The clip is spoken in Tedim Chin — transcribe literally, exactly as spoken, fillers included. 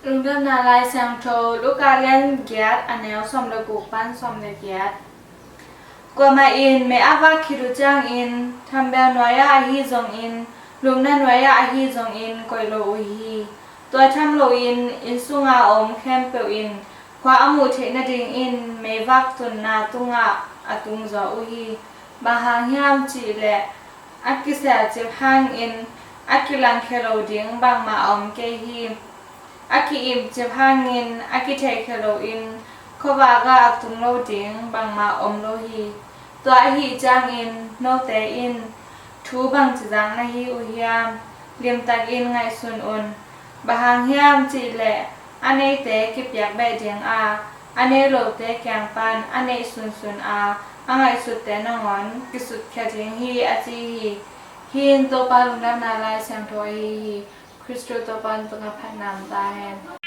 Lungdamna Lai Siangtho, Luka lian giat, a neu sawm le guk pan sawm le giat. Kuamah in mei a vak khit uh ciangin, thambel nuai-ah ahi zongin, lumna nuai-ah ahi zongin koih lo uh hi. Tua tham loin inn sunga om khempeuh in khua a muh theih nadingin meivak tunna tungah a tungzaw uh hi. Bang hang hiam cih leh a kisialcip hangin a kilangkhia lo ding bangmah a om kei hi. A ki-ipcip hangin a kitheihkhia loin khuavak ah a tung lo ding bangmah om lo hi. Tua ahih ciangin note in thu bangci zak na hi uh hiam? Limtakin ngaihsun un. Bang hang hiam cih leh a neite kipiak beh ding a, a nei lote kiang pan a neih sunsun a, a ngaihsutte nangawn kisutkhia ding hi, a ci hi. Hih in Topa Lungdamna Lai Siangtho ahi hi. Khristu Topa tungah phatna om ta hen.